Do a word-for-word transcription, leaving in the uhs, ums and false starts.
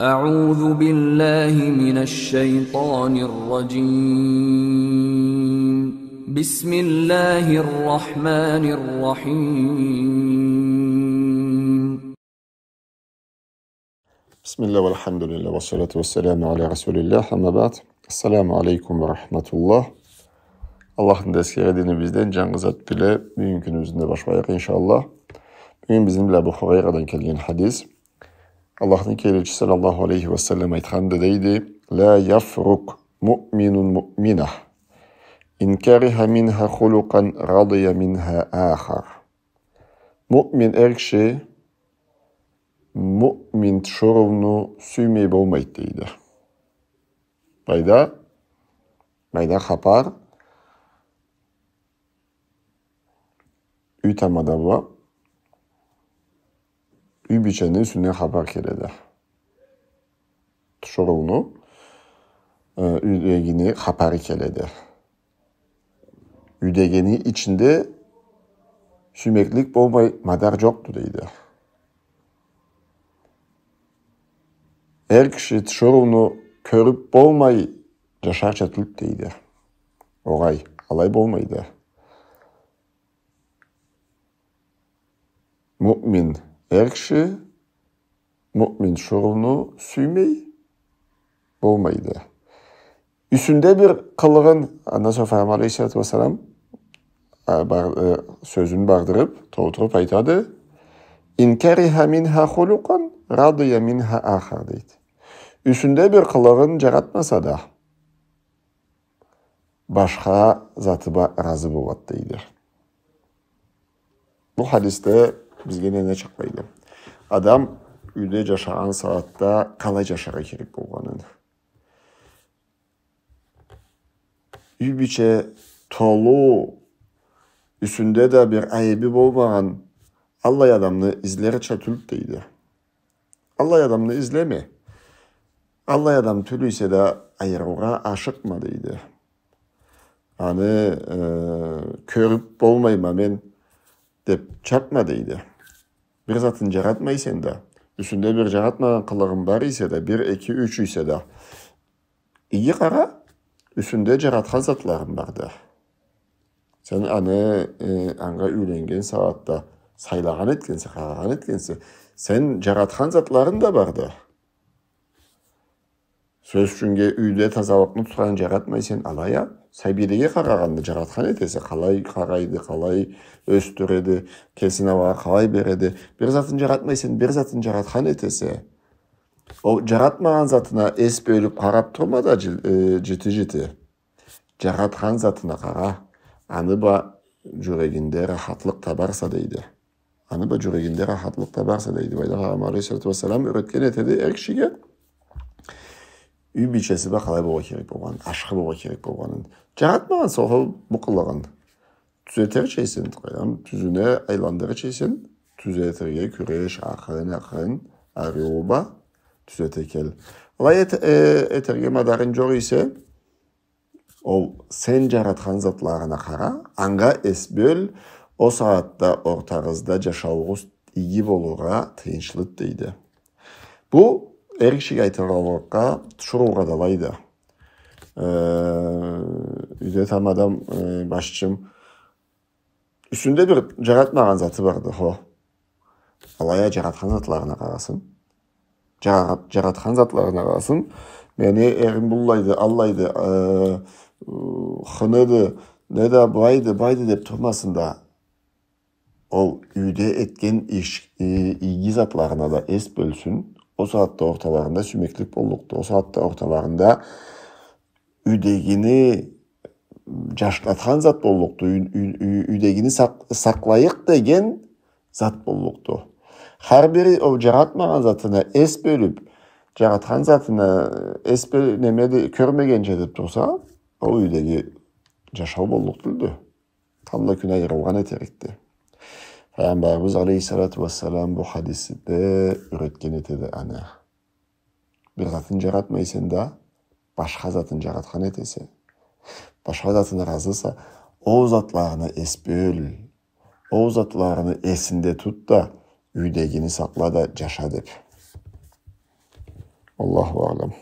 أعوذ بالله من الشيطان الرجيم. بسم الله الرحمن الرحيم. بسم الله والحمد لله والصلاة والسلام على رسول الله، أما بعد. السلام عليكم ورحمة الله. Аллахны да эсгере, динибизден, джангы зат бла бюгюн кюнюбюзню да башлайыкъ, иншаллах. Бюгюн бизни бла Абу Хурайрадан келген хадис. Аллахны келечиси саллаллаху алейхи ва саллам айтханды, дейди: «لا يفرق مؤمن مؤمنة إن كره منها خلقا رضي منها آخر». Муъмин эр киши муъмин тиширыуну сюймей болмайды, дейди. Былайда, былайда хапар юй тамада бла юй бийчени юсюнден хапар келеди. Тиширыуну, э, юйдегини хапары келеди. Юйдегини ичинде сюймеклик болмай мадар джокъду, дейди. Эр киши тиширыуну кёрюб болмай джашарча тюлдю, дейди. Огъай, алай болмайды. Муъмин эр киши муъмин тиширыуну сюймей болмайды. Юсюнде бир къылыгъын, андан сора Файгъамбар алейхиссалату вассалам, а, бар-, э, сёзюн бардырыб, толтуруб айтады: «إن كره منها خلقا رضي منها آخر», дейди. Юсюнде бир къылыгъын джаратмаса да, башха заты бла разы болады, дейди. Бу хадисде бизге не, не чыкъмайды? Адам юйде джашагъан сагъатда къалай джашаргъа керек болгъанын. Юй бийче толу, юсюнде да бир айыбы болмагъан аллай адамны излерча тюлдю, дейди. Аллай адамны излеме. Аллай адам тюл эсе да, айырыугъа ашыкъма, дейди. Аны, э, кёрюб болмайма мен деб чабма, дейди. Бир затын джаратмайса да, юсюнде бир джаратмагъан къылыгъынг бар эсе да, бир, эки, юч эсе да, иги къара, юсюнде джаратхан затларынг барды. Сен аны, э, анга юйленнген сагъатда сайлагъан этгенсе, къарагъан этгенсе, сен джаратхан затларынг да барды. Сёз ючюннге, юйде тазалыкъны тутханын джаратмайса, алай а, сабийлеге къарагъанны джаратхан этесе, къалай къарайды, къалай ёсдюреди, кесин алагъа къалай береди. Бир затын джаратмайса, бир затын джаратхан этесе. Ол джаратмагъан затына эс бёлюб къараб турма да, джи-, э, джити-джити. Джаратхан затына къара, аны бла джюрегинде рахатлыкъ табарса, дейди. Аны бла джюрегинде рахатлыкъ табарса, дейди. Былайда Файгъамбар алейхиссалату вассалам юретген этеди эр кишиге юй бийчеси бла къалай болургъа керек болгъанын, ашхы болургъа керек болгъанын. Джаратмагъанса ол бу къылыгъын, тюзетерча эсенг, тюзюне айландырырча эсенг, тюзетирге кюреш, акъырын-акъырын, ариу бла тюзете кел. Алай эт-, э, этерге мадарынг джокъ эсе, ол сен джаратхан затларына къара, анга эс бёл, ол сагъатда ортагъызда джашауугъуз иги болургъа тыйыншлыды, дейди. Бу эр кишиге айтылгъанлыкъгъа, тиширыугъа да алайды. Э, юйде тамада, э, башчым, юсюнде бир джаратмагъан заты барды, хо. Алай а джаратхан затларына къарасын. Джара-, джаратхан затларына къарасын. Мени эрим быллайды, аллайды, э, хыныды, неда былайды, байды деб турмасын да. Ол юйде этген иш, э, иги затларына да эс бёлсюн. Ол сагъатда орталарында сюймеклик боллукъду. Ол сагъатда орталарында юйдегини джашлатхан зат боллукъду, юй-, юй-, юй-, юйдегини сакъ-, сакълайыкъ деген зат боллукъду. Хар бири ол джаратмагъан затына эс бёлюб, джаратхан затына эс бёл-, немеди, кёрмегенча деб турса, ол юйдеги джашау боллукъ тюлдю. Тамбла кюн айырылгъан этерикди. Файгъамбарыбыз алейхиссалату вассалам бу хадисинде юретген этеди аны. Бир затын джаратмайса да, башха затын джаратхан этесе. Башха затына разыса, ол затларына эс бёл. Ол затларыны эсинде тут да, юйдегини сакъла да, джаша деб. Аллаху аълам.